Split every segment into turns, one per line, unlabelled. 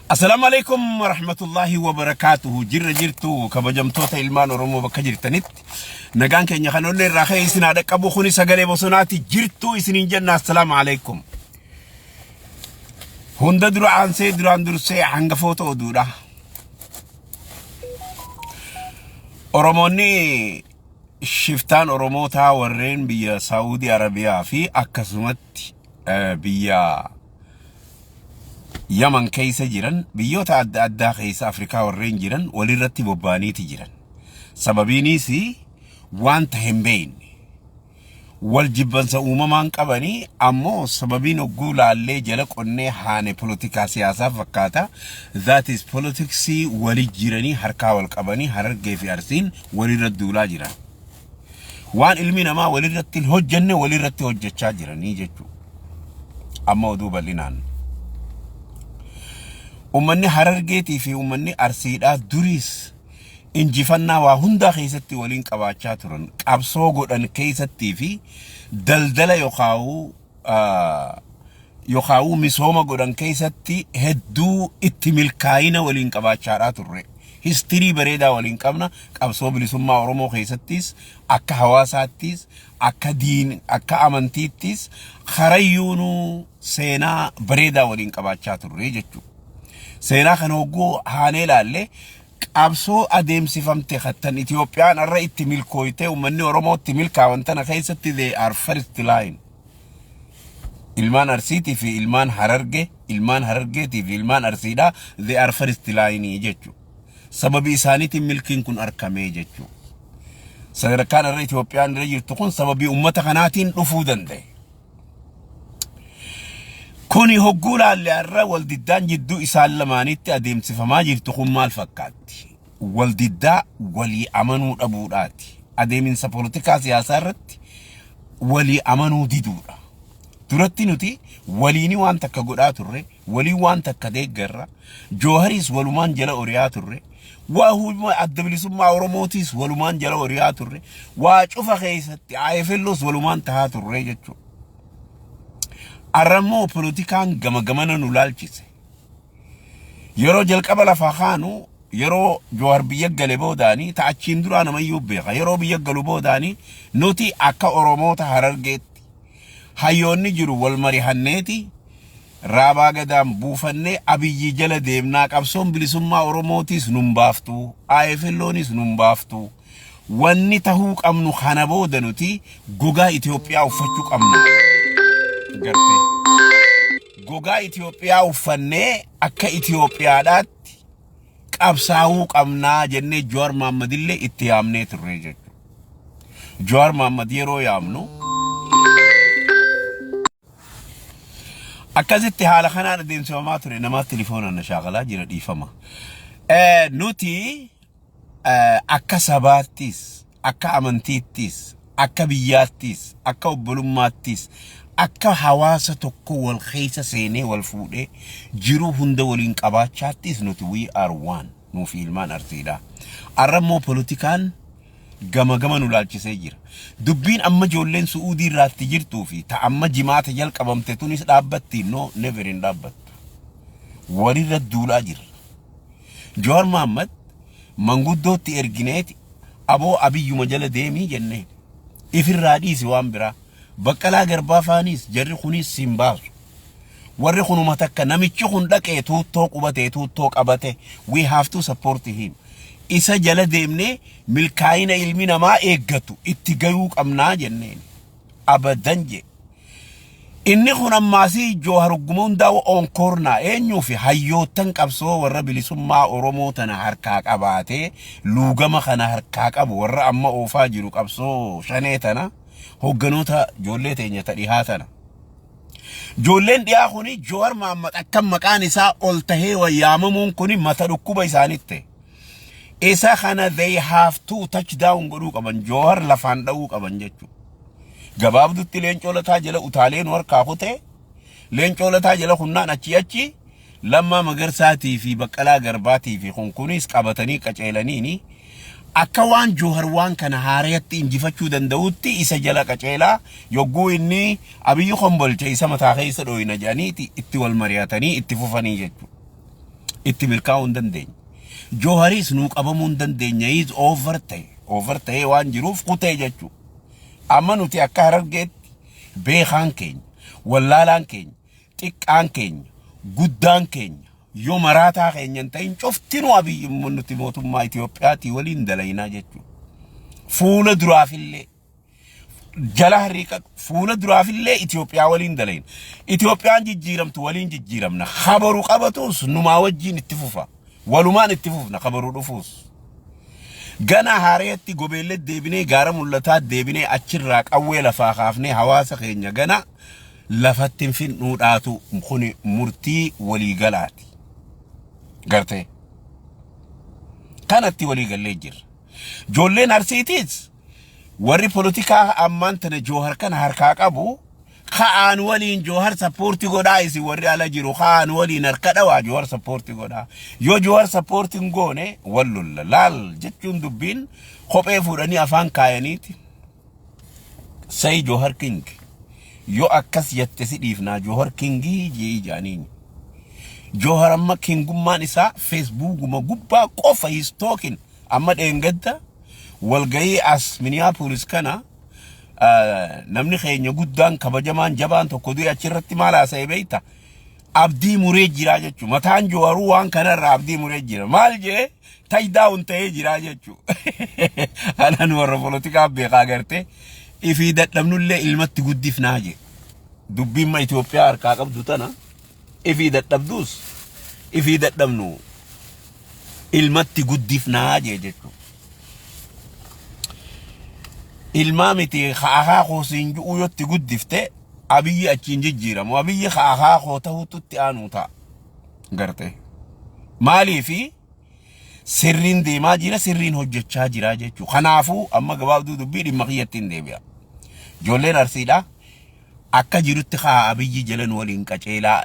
Assalaamu alaikum warahmatullahi wabarakaatuhu. Jirra jirtu kabajamtoota ilmaan Oromoo bakka jirtanitti. Nagaan keenya kan onnee irraa ka'e isin haa dhaqqabu kuni sagalee bosonaati jirtu isiniin jenna assalaamu alaikum. Hunda dura aansee duraan dursee hangafoota oduudha. Oromoonni shiftaan Oromootaa warreen biyya Saa'udii Arabiyaa fi akkasumatti biyya Yaman keessa jiran biyyoota adda addaa keessa Afrikaa warreen jiran walirratti bobba'aniiti jiran. Sababiinis wanta hin beekne. Wal jibbansa uumamaan qabanii ammoo sababiin hogguu laallee jala qonnee haane polotikaa siyaasaa fakkaata. That is politics wali jiranii harkaa wal qabanii Harargee fi Arsiin walirra duulaa jiran. Waan ilmi namaa walirratti hin hojjenne walirratti hojjechaa jiranii jechuudha. Amma oduu bal'inaan. Uummanni Harargeetii fi uummanni Arsiidhaa duriis injifannaa waa hundaa keessatti waliin qabaachaa turan. Qabsoo godhan keessattii fi daldala yookaan misooma godhan keessatti hedduu itti milkaa'ina waliin qabaachaadhaa turre. History bareedaa waliin qabna. Qabsoo bilisummaa Oromoo keessattis akka hawaasaattis akka diin akka amantiittis karayyuunuu seenaa bareedaa waliin qabaachaa turre jechuudha. Seenaa kana hogguu haanee ilaalle qabsoo adeemsifamte kattan Itoophiyaan irra itti milkooytee uummanni Oromoo itti milkaawan tana keessatti they are first line. Ilmaan Arsiitii fi ilmaan Hararge, ilmaan Harargeetii fi ilmaan Arsiidhaa they are first line jechuudha. Sababii isaaniitiin milkiin kun argamee jechuudha. Sadarkaan irra Itoophiyaan irra jirtu kun sababii uummata kanaatiin dhufuu danda'e. Kuni hogguu laalle har'a waldiddaan jidduu isaan lamaanitti adeemsifamaa jirtu kun maal fakkaatti? Waldiddaa walii amanuu dhabuudhaati. Adeeminsa poolitikaa siyaasaa irratti walii amanuu diduudha. Duratti nuti waliini waan takka godhaa turre, waliin waan takka deeggarra, Jooharis walumaan jala oriyaa turre, waa adda bilisummaa Oromootis walumaan jala oriyaa turre, waa cufa keessatti IFLOs walumaan tahaa turre jechuudha. Arrammoo poolitikaan gama gamana nu laalchise. Yeroo jalqaba lafaa kaanu yeroo Joohar biyya gale boodaanii ta'achiin duraa namayyuu beeka. Yeroo biyya galu boodaanii nuti akka Oromoota Harargeetti hayyoonni jiru wal marihanneeti raabaa gadaan buufannee Abiyyi jala deemnaa qabsoon bilisummaa Oromootis nun baaftu IFLOnis nun baaftu. Wanni tahuu qabnu kana booda nuti gogaa Itoophiyaa uffachuu qabna. Gartee. Gogaa Itoophiyaa uffannee akka Itoophiyaadhaatti qabsaa'uu qabnaa jennee Jawaar Mohaammadillee itti yaamnee turre jechuudha. Jawaar Mohammad yeroo yaamnu akkasitti haala kanaan adeemsifamaa ture namaatti telefoonaan na shaakalaa jira dhiifama. Nuti akka sabaattis, akka amantiittis, akka biyyaattis, akka obbolummaattis, akka hawaasa tokko wal keessa seenee wal fuudhee jiruu hunda waliin qabaachaattis nuti we are one nuufi ilmaan Arsiidha. Arra immoo poolitikaan gama gama nu laalchisee jira. Dubbiin amma ijoolleen Su'uudii irraatti jirtuu fi ta amma jimaata jalqabamte tunis dhaabbatti no never hin dhaabbattu. Walirra duulaa jirra. Jawaar Mohammad manguddootti ergineeti aboo Abiyyuma jala deemii jenneen. Ifirraa dhiisi waan biraa. Baqqalaa Garbaa faanis jarri kunis siin baasu. Warri kunuma takka namichi kun dhaqee tuuttoo qubatee tuuttoo qabate we have to support him. Isa jala deemnee milkaa'ina ilmi namaa eeggatu itti gayuu qabnaa jenneen. Abadan je. Inni kun ammaasii Joohar Ugguma hundaa'u onkoornaa eenyuu fi hayyoottan qabsoo warra bilisummaa Oromoo tana harkaa qabaatee luugama kana harkaa qabu warra amma oofaa jiru qabsoo shanee tana hogganoota ijoollee teenya ta dhihaa tana. Ijoolleen dhiyaa kuni Joowar Mohammad akka maqaan isaa ol tahee wayaamamuun kuni mata dhukkuba isaanitti. Isa kana they have to touch down godhuu qaban Joowar lafaan dha'uu qaban jechuudha. Gabaabdutti Leencoo Lataa jala utaalee nu harkaa kutee Leencoo Lataa jala kunnaan achi achi Lammaa Magarsaatii fi Baqqalaa Garbaatii fi kun kunis qabatanii qaceelaniini akka waan Joohar waan kana haarayatti injifachuu danda'utti isa jala qaceelaa yogguu inni Abiyyi kombolche isa mataa keessa dhooyina jedhaniiti itti wal mari'atanii itti fufanii jechuudha. Itti milkaa'uu hin dandeenye. Joohariis nuu qabamuu hin dandeenye. Is over ta'e. Over ta'ee waan jiruuf kutee jechuudha. Amma nuti akka Harargeetti beekaan keenya, wallaalaan keenya, xiqqaan keenya, guddaan keenya, yoo maraataa keenya hin ta'in cuftinuu Abiyyi nuti mootummaa Itiyoophiyaatii waliin dalaynaa jechuudha. Fuula duraafillee jala harriiqadhu, fuula duraafillee Itiyoophiyaa waliin dalayna. Itiyoophiyaan jijjiiramtu waliin jijjiiramna. Kabaru qabatus numaa wajjin itti fufa. Walumaan itti fufna kabaruu dhufuus. Gana haareetti gobeellee deebinee, gaara mul'ataa deebinee, achirraa qawwee lafaa kaafnee hawaasa keenya gana lafatti hin finnuudhaatu kuni murtii waliigalaati. Gartee. Kanatti waliigallee jirra. Ijoolleen Arsiitiis warri polotikaa ammaan tana Joohar kana harkaa qabu ka'aan waliin Joohar support godhaa. Isin warri ala jiru ka'aan waliin harka dhawaa, Joohar support godhaa. Yoo Joohar support hin goone wal lolla laal jechuun dubbiin kophee fuudhanii afaan kaayaniiti. Say Joohar King, yoo akkas jette si dhiifnaa, Joohar Kingii jee jaaniin. Joohar amma kingummaan isaa Facebookuma gubbaa qofa he's talking. Amma dheengadda walgayii as Minneapolis kana namni keenya guddaan kabajamaan jabaan tokko du'e, achirratti maal haasa'e beekta? Abdii muree jira jechuudha. Mataan Jooharuu waan kanarraa abdii muree jira. Maal jee taayidaa ta'ee jira jechuudha. Kanaan warra polotikaa beekaa gartee ifii dadhabnullee ilmatti guddifnaa jee. Dubbiin ma Itoophiyaa harkaa qabdu tana ifii dadhabduus ifii dadhabnu ilmatti guddifnaa jee jechuudha. Ilmaa miti hahaa koosiin ju'uu yotti guddifte Abiyyi achiin jijjiiramu. Abiyyi hahaa koo ta'utu itti aanuu ta'a. Gartee. Maaliifi sirriin deemaa jira, sirriin hojjechaa jira jechuudha. Kanaafuu amma gabaabduu dubbii dhimma kiyyatti hin deebi'a. Ijoolleen Arsiidha. Akka jirutti haa Abiyyi jalan waliin qaceelaa,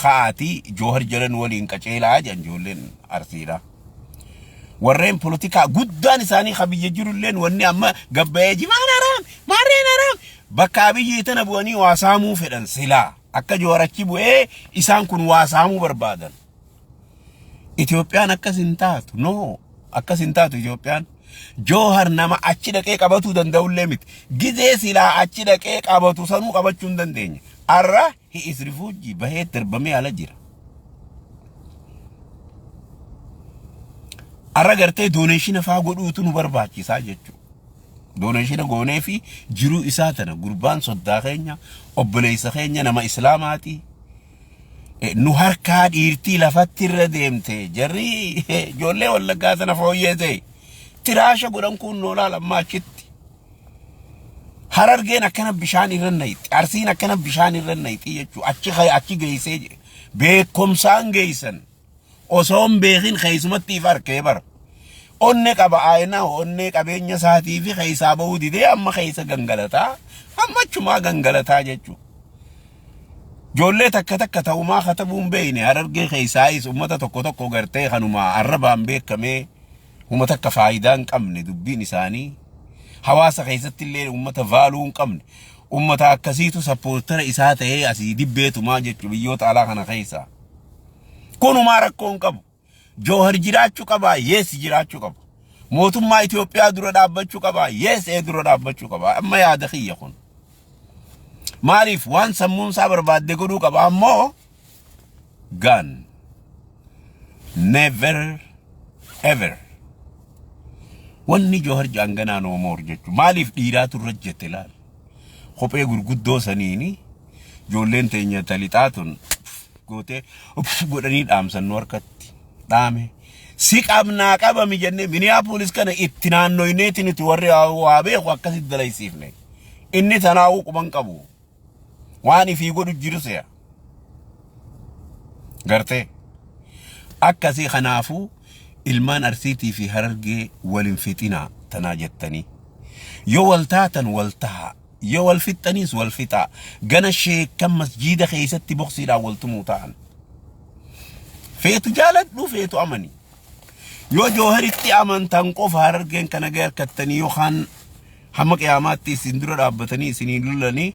haati Joohar jalan waliin qaceelaa jedhan ijoolleen Arsiidha. Warreen polotikaa guddaan isaanii ka biyya jirulleen wanni amma gabbayee jimaan haraam maarreen haraam bakka Abiyyi tana bu'anii waa saamuu fedhan, silaa akka Joohar achi bu'ee isaan kun waa saamuu barbaadan. Itoophiyaan akkas hin taatu. No, akkas hin taatu Itoophiyaan. Joohar nama achi dhaqee qabatuu danda'ullee miti. Gizee silaa achi dhaqee qabatu sanuu qabachuu hin dandeenye. Arra he is refugee, bahee darbamee ala jira. Arra gartee donation faa godhuutu nu barbaachisaa jechuudha. Donation goonee fi jiruu isaa tana, gurbaan soddaa keenya, obboleessa keenya, nama islaamaati. Nu harkaa dhiirtii lafatti irra deemte, jarri ijoollee Wallaggaa tana fooyyee ta'e tiraasha godhan kun noolaa lammaa achitti. Harargeen akkana bishaan irra nayixi, Arsiin akkana bishaan irra nayixi jechuudha. Achi achi geessee beekumsaan geessan osoo hin beekin keessumatti if arkee bara. Onne qaba aayinaa, onnee qabeenya isaatii fi keessaa bahuu didee amma keessa gangalataa, amma achumaa gangalataa jechuudha. Ijoollee takka takka ta'umaa katabuu hin beekne Harargee keessaayis uummata tokko tokko gartee kanuma arrabaan beekamee uummata takka faayidaa hin qabne, dubbiin isaanii hawaasa keessatti illee uummata value hin qabne, uummata akkasiitu supporter isaa ta'ee asii dibbeetumaa jechuudha biyyoota alaa kana keessa. Kunumaa rakkoo hin qabu. Joohar jiraachuu qaba, yes, jiraachuu qaba. Mootummaa Itoophiyaa dura dhaabbachuu qaba, yes, ee dura dhaabbachuu qaba. Amma yaada kiyya kun. Maaliif waan sammuun isaa barbaadde godhuu qaba, ammoo gun never ever wanni Joohar jaanganaa no more jechuudha. Maaliif dhiiraatu irra jette laal. Kophee gurguddoo saniini ijoolleen teenya talixaa tun gootee godhanii dhaamsan nu harkatti dhaame. Si qabnaa qabami jennee Minneapolis kana itti naannoyneeti nuti warri waa beeku akkasitti dalaysiifne. Inni tanaa'uu quban qabu. Waan ifii godhu jiru se'a. Gartee. Akkasii kanaafuu ilmaan Arsiitii fi Harargee wal hin fixinaa tanaa jettanii. Yoo wal taatan wal tahaa. Yoo wal fixxaniis wal fixaa. Gana sheekkan masjiida keessatti boksiidhaan wal tumuu ta'an. Feetu jaaladhu, feetu amani. Yoo Jooharitti amantan qofa Harargeen kana harkattanii yookaan hamma qiyaamaatti isin dura dhaabbatanii isinii lolanii.